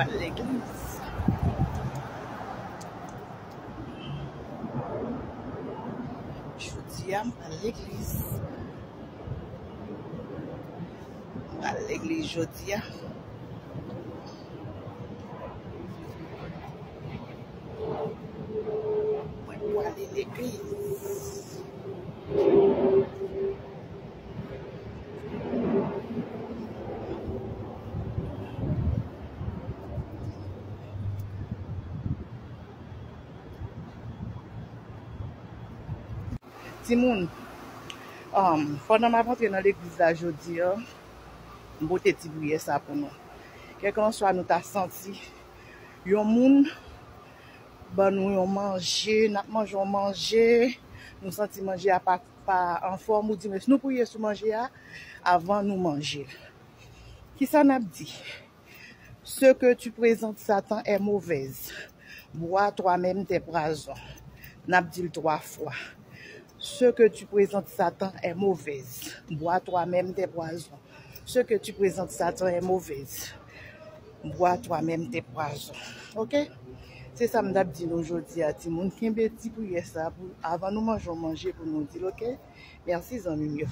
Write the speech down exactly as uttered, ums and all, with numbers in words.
Legliz. Jodi a, m pral legliz. M pral legliz jodi a. Mwen prale legliz. Timoun, um, pandan m ap antre nan legliz la jodi a, m pote ti priyè sa pou nou. Kèlkanswa nou ta santi yon moun ban nou yon manje, n ap manje yon manje, nou santi manje a pa, pa anfòm, ou di, men nou priye sou manje a avan nou manje l. Kisa n ap di? Ce que tu présentes Satan est mauvaise. Bois toi-même tes poisons. N ap di l twa fwa. Ce que tu présentes Satan est mauvaise. Bois toi-même tes poisons. Ce que tu présentes Satan est mauvaise. Bois toi-même tes poisons. Ok? Se sa m t ap di nou jodi a, timoun. Kenbe ti priyè sa pou, avan nou manje yon manje pou nou di l, ok? Mèsi, zanmi m yo.